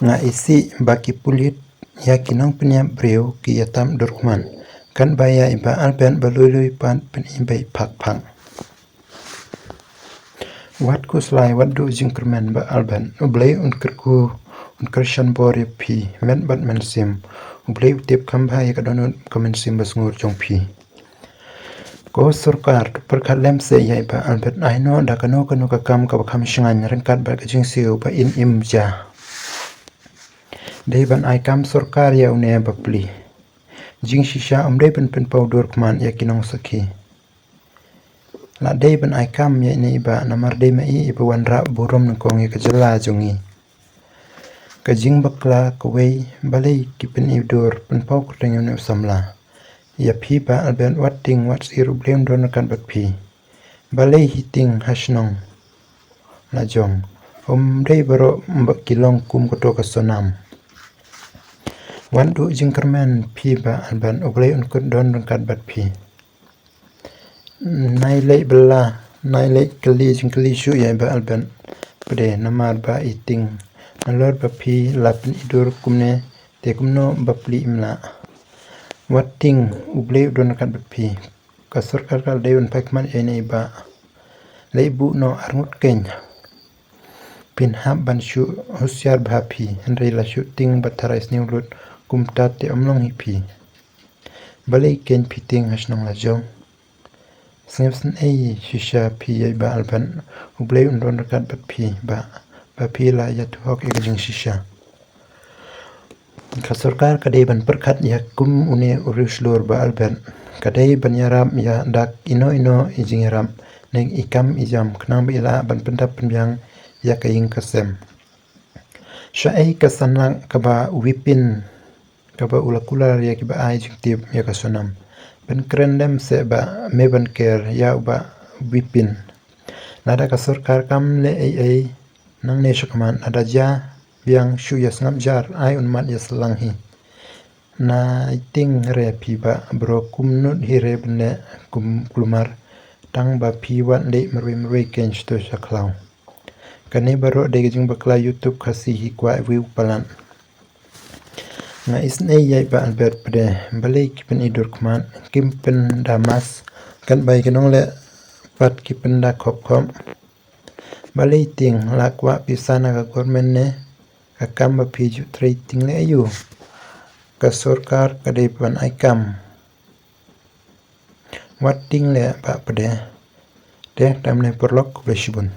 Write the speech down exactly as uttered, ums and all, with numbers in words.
Nga isih ba ki pulit ïa ki nongpynïap briew ki ïatap dur khmat. Katba ïa i Bah Albert ba lui lui pat pyn-i beit phak phak. Wat khuslai, wat duh jingkyrmen Bah Albert. U Blei un kyrkhu, un kyrshan bor ïa phi, met bad mynsiem. U Blei u tip kham bha ïa ka dohnud ka mynsiem ba sngur jong phi. Ko sorkar, to pyrkhat lem seh ïa i Bah Albert, ai noh da kano kano ka kam kaba kham shngaiñ ryngkat bad ka jingsiew ba in im ja. Dei ban ai kam sorkar ïa une bapli. Jingshisha ym dei ban pynpaw dur khmat ïa ki nongsakhi. La dei ban ai kam ïa ine i Bah, namar dei ma i iba wanrah burom nyngkong ïa ka jylla jong ngi. Ka jingbakla kawei, balei ki pyn-i dur, pynpaw kyrteng ïa une u samla? Ïa phi Bah Albert, wat tieng wat sir, U Blei un don ryngkat bad phi. Balei hi tieng ha shnong la jong? Ym dei baroh ba ki long kum kato ka Sonam. Wat duh jingkyrmen phi Bah Albert, U Blei un kut don ryngkat bad phi. Nai leh bylla, nai leh kylli jingkylli shuh ïa i Bah Albert. Pdeng namar ba i tieng nalor ba phi la pyn-i dur kumne, te kumno bapli im lah. Wat tieng, U Blei u don ryngkat bad phi. Ka sorkar ka la dei ban phai khmat ïa ine i Bah. Leh buh noh arngut keiñ. Phin hap ban shu husiar bha phi, hynrei la shu tieng bad tharai sniew lut, kumta te ym long hi phi. Balei keiñ phi tieng ha shnong la jong? Sngewsynei shisha phi ïa i Bah Albert, U Blei un don ryngkat bad phi Bah, ba phi la ïathuh hok ïa ka jingshisha. Ka sorkar ka dei ban pyrkhat ïa kum une u riewshlur Bah Albert. Ka dei ban ïarap ïa da ino ino i jingïarap ne i kam i jam khnang ba i lah ban pyndap pynbiang ïa ka ïing ka sem. Shaei ka san lak kaba u Wipin, kaba u la kular ïa kiba ai jingtip ïa ka Sonam? Pynkren lem seh Bah, me ban ker ïa u Bah Wipin. Lada ka sorkar kam leh ei ei nangne shakhmat, lada jia biang shu ïa sngap jar, ai un mad ïa slang hi. Nai tieng re phi Bah, baroh kumno hi re ban leh kum kulmar, tang ba phi wat leh marwei marwei keiñ sha to sha khlaw. Kane baroh dei ka jingbakla YouTube Khasi hi kwah view palat. Nga isynei ïa i Bah Albert, pdeng balei ki pyn-i dur khmat, kim pynda mask, katba ïa ki nongleh pat ki pynda khop khop. Balei tieng, la kwah pisa na ka government ne? Ka kam ba phi ju trei tieng leh aïu? Ka sorkar ka dei ban ai kam. Wat tieng leh Bah, pdeng. Te tam ne paralok, khublei shibun.